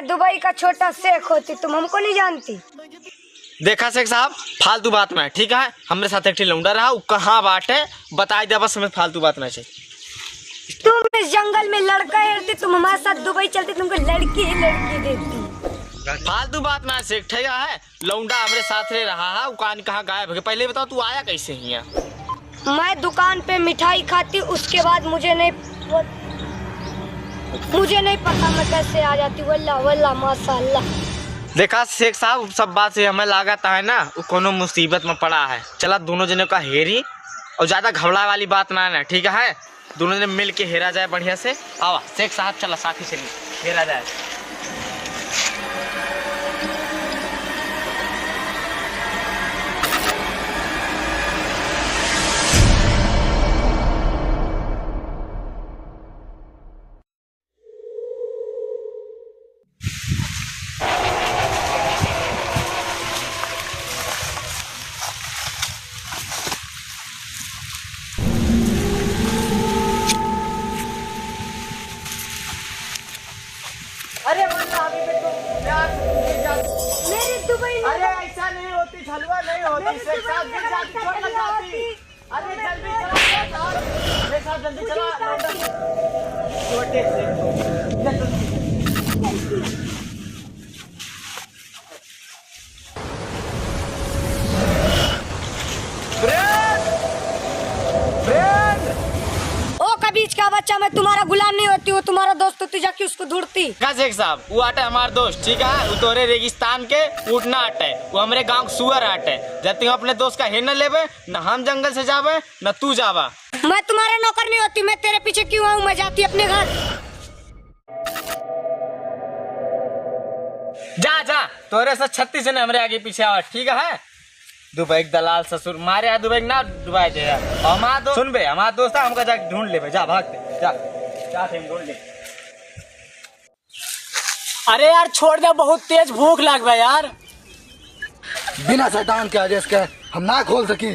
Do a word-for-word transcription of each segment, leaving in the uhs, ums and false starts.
दुबई का छोटा शेख होती, तुम हमको नहीं जानती। देखा शेख साहब, फालतू बात ना, ठीक है? हमरे साथ एक ठे लौंडा रहा, उ कहाँ बाटे, बताई दे बस, हमें फालतू बात ना चाहिए। तुम इस जंगल में लड़का हेरते, तुम हमारे साथ दुबई चलते, तुमको लड़की ही लड़की देती। फालतू बात ना शेख, ठीक है? लौंडा हमरे साथ रहे रहा है, उ कान कहाँ गायब हो गया? पहले बताओ, तू आया कैसे हियाँ? मैं दुकान पे मिठाई खाती, उसके बाद मुझे नहीं, मुझे नहीं पता मैं कैसे आ जाती। वल्ला, वल्ला, माशाल्लाह। देखा शेख साहब, सब बात से हमें लागत है ना, उ कोनो मुसीबत में पड़ा है। चला दोनों जने का हेरी, और ज्यादा घबराए वाली बात ना है, ठीक है? दोनों जने मिल के हेरा जाए बढ़िया से। आवा शेख साहब, चला साथी से हेरा जाए। अरे वल्ला, अभी भी तुम प्यार से गिर जाती। मेरी दुबई में अरे ऐसा नहीं होती, झलवा नहीं होती, मेरी शेख साहब गिर जाती, चोट लग जाती। अरे जल्दी चला, चला, चला। मेरे साथ जल्दी चला, लौंडा। छोटे से। ओ कबीज का बच्चा, मैं तुम्हारा गुलाम नहीं होती, वो तुम्हारा दोस्त होती, जाके उसको ढूंढती। का शेख साहब, वो आटे हमार दोस्त, ठीक है? वो तोरे रेगिस्तान के ऊँट ना आटे, वो हमरे गाँव के सुअर आटे। जब तुम अपने दोस्त का हेर न लेबे, न हम जंगल से जाबे, न तू जाबा। मैं तुम्हारा नौकर नहीं होती, मैं तेरे पीछे क्यों आऊँ, मैं जाती अपने घर। जा, जा, तोरे से छत्तीस जने हमरे आगे पीछे आवा, ठीक है? दुबई के दलाल ससुर, मारे आ दुबई के ना डुबाए दे यार। हमार दोस्त, सुन बे, हमार दोस्त है, हमका जाके ढूंढ लेबे, जा, भाग दे, जा, जा, ढूंढ ले। अरे यार, छोड़ दे, बहुत तेज भूख लाग बा यार। बिना शैतान के आदेश के हम ना खोल सकी।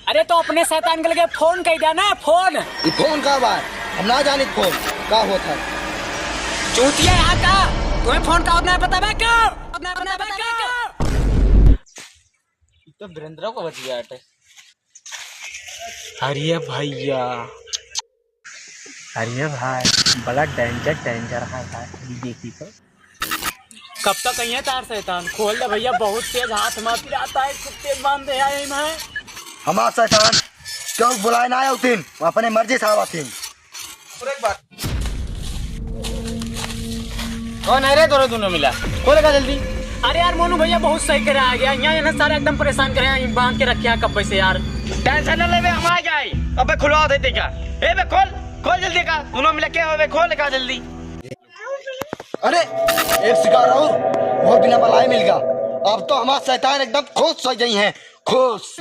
अरे तो अपने शैतान के लगे फोन कइ दे ना, फोन। ई फोन का बा? हम ना जानी फोन का होत है। चूतिया यहाँ का? तुम्हें फोन का होत ना पता बा क्या? होत ना पता बा क्या? ई तो वीरेंद्र को बच गया अटे। अरे भैया, अरे भाई, बड़ा danger, danger है भाई, ये देखी तो। कब तक अइहे तार शैतान? खोल दे भैया, बहुत तेज हाथ मार पिराता है, खूब तेज बांध दे आए मैं। हमार शैतान क्यों बुलाए ना आया उतिन, वो अपने मर्जी से आवा थिन। कौन है रे तोरे दोनों मिला? खोल का जल्दी। अरे यार मोनू भैया बहुत सही करे आ गया। यहाँ, यहाँ सारे एकदम परेशान करे हैं, बांध के रखे हैं कब्बे से यार। Tension न लेबे, हम आ जाए। अबे खुलवा देते का? ए बे खोल, खोल जल्दी का। दोनों मिला के हो बे, खोल का जल्दी। अरे एक शिकार और, वो बिना बलाए मिल गया। अब तो हमार शैतान एकदम खुश हो गई हैं। खुश।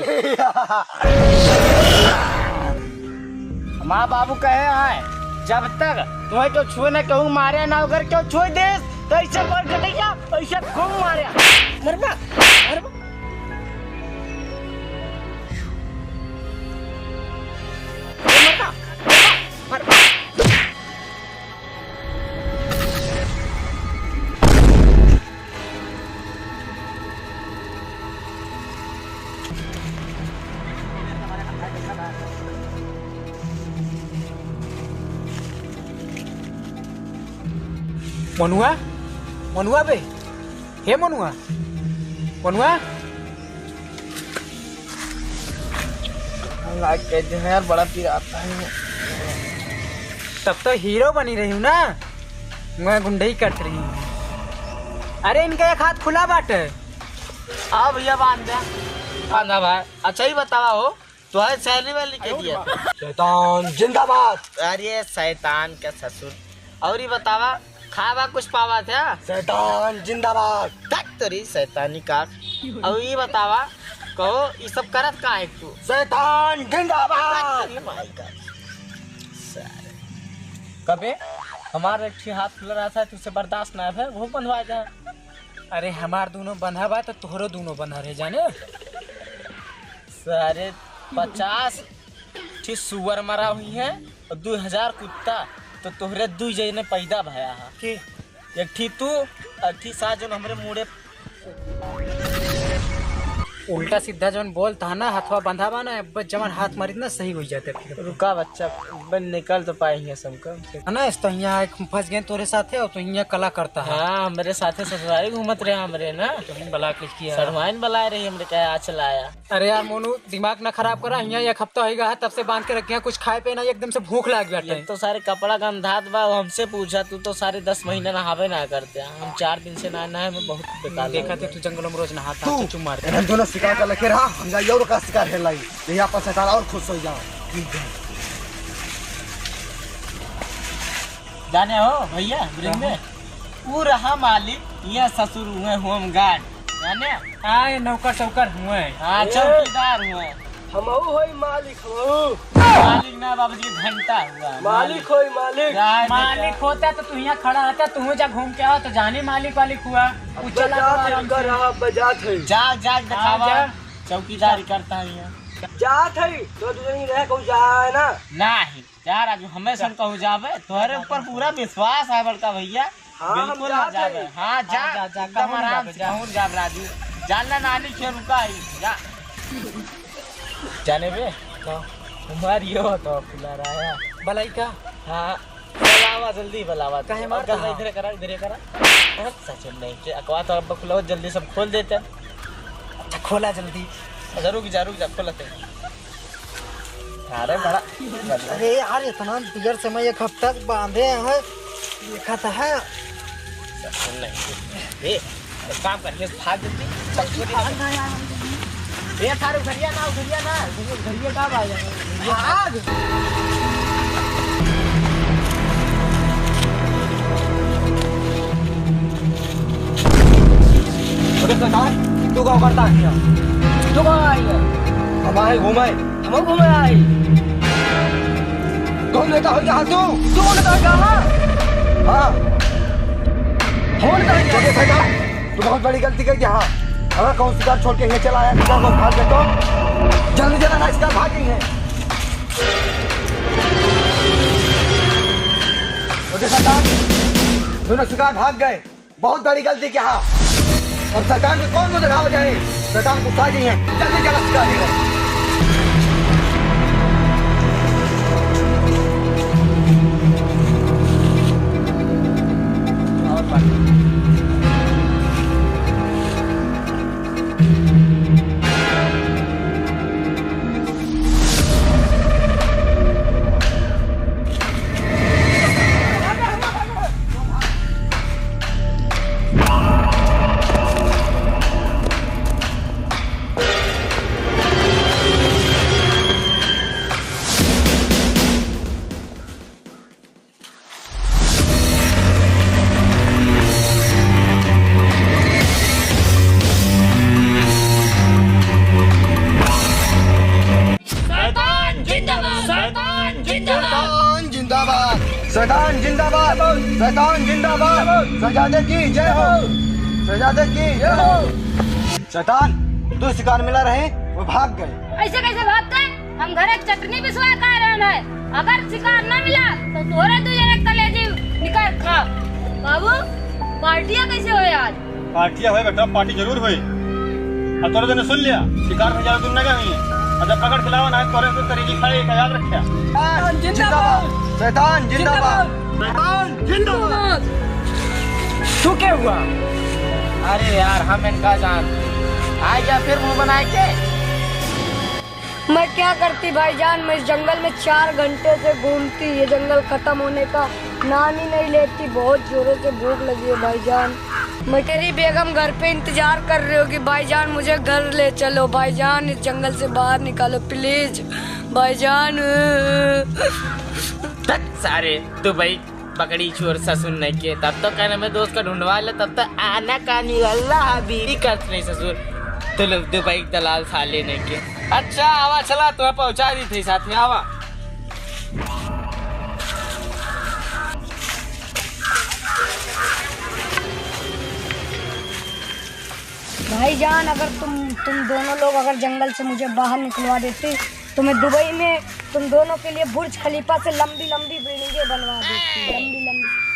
हमार बाबू कहे हैं, जब तक तुम्हें क्यों छुए ना, क्यों मारे ना, अगर क्यों छुए देस, तो ऐसे मार कटेगा, ऐसे खूब मारे। मरबा, मरबा। मरबा, मरबा। मनुआ, मनुआ बे, हे मनुआ, मनुआ। लाग के जो है यार, बड़ा पिराता है। तब तो हीरो बनी रही हूँ ना, मैं गुंडई करत रही हूँ। अरे इनका एक हाथ खुला बाटे। आओ भैया बांध दे। बांधा भाई। अच्छा ही बतावा हो, तुम्हारे सैलरी वैलरी के दिया? शैतान जिंदाबाद। अरे शैतान का ससुर। और ही बतावा, खावा कुछ पावा था? शैतान जिंदाबाद। तक तोरी शैतानी का। और ये बतावा, कहो, ये सब करत का है तू? शैतान जिंदाबाद। अरे माई का। सारे। कबे हमार एक ठे हाथ खुला रहता है, तुझसे बर्दाश्त ना है, वो बंधवा जा। अरे हमार दोनों बंधा बा, तो तोहरो दोनों बंधा रहे जाने। सारे पचास ठे सुअर मरा हुई है और दो हजार कुत्ता, तो तोहरे दू जने पैदा भया है। के? एक ठी तू, एक ठी साथ जौन हमरे मुड़े। उल्टा सीधा जौन बोलत ह ना, हथवा बंधा बा ना, बस जवन हाथ मारित ना, सही होइ जात है। रुका बच्चा, बन निकल तो पाए हियाँ से हमका। है ना, इस तो हियाँ एक फंस गए तोरे साथे, और तो हियाँ कला करत ह। हाँ, हमरे साथे ससुरारी घूमत रहे हमरे ना। तो हम बला के किया। सड़वाइन बलाए रही हमरे, कहे आ चला आया। अरे यार मोनू, दिमाग ना खराब करा। हियाँ एक हफ्ता होइगा है, तब से बांध के रखे हैं, कुछ खाए पे ना, एकदम से भूख लाग गया एक है। तो सारे कपड़ा गंधात बा, वो हमसे पूछा, तू तो सारे दस महीना नहावे ना करते हैं। हम चार दिन से ना नहाए, हमें बहुत बेकार देखा लग थे, गया। तू जंगलों में रोज नहाता, तू तो चुप मार। इन्हन दोनों शिकार का लगे रहा, हम जाइए और का शिकार है लाई। यही आपन शैतान और खुश हो जाओ। जाने हो भैया, वृंदे? हाँ। ऊ रहा मालिक, ये ससुर हुए होमगार्ड, जाने? हाँ, ये नौकर सौकर हुए। हाँ, ए, चौकीदार हुए। हमहू होई मालिक, हमहू। मालिक ना बाबूजी, घंटा हुआ। मालिक होई मालिक। जाए मालिक बेटा। होता तो तू यहाँ खड़ा रहता, तू जा घूम के आओ तो जाने मालिक वालिक हुआ। अब वो चला जात गया है, आराम इनका से। रहा, अब जात है। जा, जा, हाँ, दिखावा। जा। चौकीदारी करता है यहाँ। जात है, तो दूसरे दिन रह कहूँ जाए ना। नहीं। जा राजू, हमें सन कहूँ जाबे, तोहरे ऊपर पूरा विश्वास है बड़का भैया। हाँ, हम बिल्कुल ना जात जाबे। हई। हाँ, जा, हाँ, जा, जा, एकदम कहूँ ना आराम जाबे, से जा। कहूँ ना जाबे राजू। जान ना नानी के रुका ही, जा। जाने बे? का? हमार यो तो फुला रहा है। बलाई का? हाँ, बलावा जल्दी बलावा। काहे और मारता गल है? इधरे करा, इधरे करा। हाँ, सच में नहीं, अकवा तो अब खुला हो, जल्दी सब खोल देते। अच्छा, खोला जल्दी। अच्छा, रुक जा, रुक जा, खोलते हैं। अरे बड़ा। अरे यार, इतना देर से मैं एक हफ्ता से बांधे हैं, देखा तो है। नहीं। ए, एक काम कर, ये भाग जल्दी। चल, चल, चल। ए, थारे उधरिया ना, उधरिया ना, उधरिया का भाग? भाग। अबे सरदार, तू का करता है यहाँ? तू का आई है? हम आए घूमे। हम घूमे आई। कौन नेता हो यहाँ तू? तू कौन नेता हो यहाँ? हाँ। कौन नेता हो यहाँ? देखो सरदार, तू बहुत बड़ी गलती कर दिया। हाँ, अगर कहूँ शिकार छोड़ के यहाँ चला आया, शिकार को भाग दे तो जल्दी चला ना, शिकार भाग गई है। ओके सरदार, दोनों शिकार भाग गए। बहुत बड़ी गलती किया। अब सरकार में कौन को दिखावा जाए? सरकार को खा जाइए, जल्दी जल्द शिकार करो। और बात। शैतान जिंदाबाद, शैतान जिंदाबाद। शैतान जिंदाबाद, शैतान जिंदाबाद, शैतान जिंदाबाद। शहजादे की जय हो, शहजादे की जय हो। शैतान, दो शिकार मिला रहे, वो भाग गए। ऐसे कैसे भागते? हम घरे चटनी पिसवा के आ रहे हैं। अगर शिकार ना मिला, तो तोरे दो जने कलेजी निकाल खा। बाबू, पार्टियाँ कैसे होए आज? पार्टियाँ होए बेटा, पार्टी जरूर होए। अब तोरे जने सुन लिया, शिकार में ज्यादा दूर ना गए हुई। अगर पकड़ के लावा ना, तोरे से करेगी खाए, का याद रखिया। जिंदाबाद। शैतान जिंदाबाद। शैतान जिंदाबाद। तू क्या हुआ? अरे यार, हम इनका जान। आ गया फिर मुंह बनाए के। मैं क्या करती भाईजान, मैं इस जंगल में चार घंटे से घूमती, ये जंगल खत्म होने का नाम ही नहीं लेती। बहुत जोरों से भूख लगी है भाईजान। मैं तेरी बेगम घर पे इंतजार कर रही होगी भाईजान, मुझे घर ले चलो भाईजान, इस जंगल से बाहर निकालो please भाईजान। तक सारे दुबई बकरी चोर ससुर नहीं के, तब तो कहना मैं दोस्त का ढूंढवा ले, तब तो आना का नहीं, अल्लाह हबीबी करत नहीं ससुर। तो लोग दुबई दलाल साले नहीं के। अच्छा, आवा चला, तुम्हें पहुंचा दी थी साथ में, आवा। भाईजान, अगर तुम, तुम दोनों लोग अगर जंगल से मुझे बाहर निकलवा देते, तो मैं दुबई में तुम दोनों के लिए बुर्ज खलीफा से लंबी लंबी बिल्डिंगें बनवा देती, लंबी लंबी।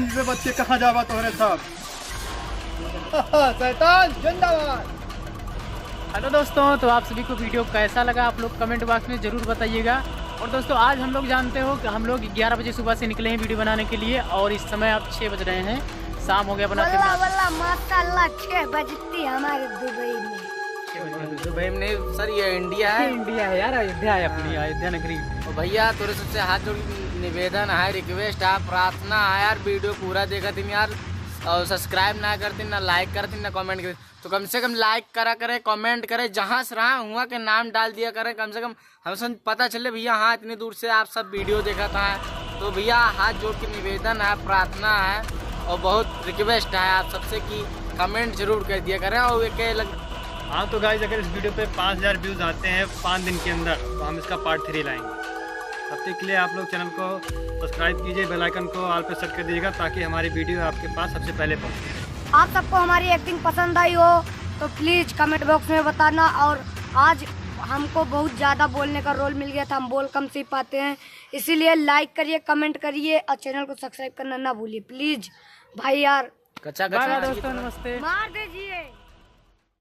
में बच्चे कहाँ जावा तोहरे सब। शैतान जिंदाबाद। हेलो दोस्तों, तो आप सभी को वीडियो कैसा लगा आप लोग कमेंट बॉक्स में ज़रूर बताइएगा। और दोस्तों, आज हम लोग जानते हो कि हम लोग ग्यारह बजे सुबह से निकले हैं वीडियो बनाने के लिए और इस समय अब छः बज रहे हैं, शाम हो गया बनाते वल्ला बनाते। वल्ला माशाल्लाह, छह बजती हमारे दुबई में। दुबई में नहीं सर, ये इंडिया है। इंडिया है यार, अयोध्या है अपनी, हाँ। अयोध्या नगरी। और भैया, तोरे सबसे हाथ जोड़ के निवेदन है, रिक्वेस्ट है, प्रार्थना है यार, वीडियो पूरा देखा थीन यार, और सब्सक्राइब ना करतीन, ना लाइक करतीन, ना कमेंट करतीन, तो कम से कम लाइक करा करे, कमेंट करे, जहाँ से रहा हुआ के नाम डाल दिया करे, कम से कम हमसे पता चले भैया, हाँ, इतनी दूर से आप सब वीडियो देखा था। तो भैया, हाथ जोड़ के निवेदन है, प्रार्थना है और बहुत रिक्वेस्ट है आप सबसे कि कमेंट जरूर कर दिया करें। और एक लग- हाँ, तो गाइस, अगर इस वीडियो पे पाँच हज़ार व्यूज आते हैं पाँच दिन के अंदर, तो हम इसका पार्ट थ्री लाएंगे। तब तक के लिए आप लोग चैनल को सब्सक्राइब कीजिए, बेल आइकन को ऑल पे सेट कर दीजिएगा, ताकि हमारी वीडियो आपके पास सबसे पहले पहुँचे। आप सबको हमारी एक्टिंग पसंद आई हो तो प्लीज कमेंट बॉक्स में बताना। और आज हमको बहुत ज़्यादा बोलने का रोल मिल गया था, हम बोल कम सी पाते हैं, इसीलिए लाइक करिए, कमेंट करिए और चैनल को सब्सक्राइब करना ना भूलिए प्लीज भाई यार। कच्चा बाय बाय कच्चा दोस्तों, नमस्ते। मार दीजिए।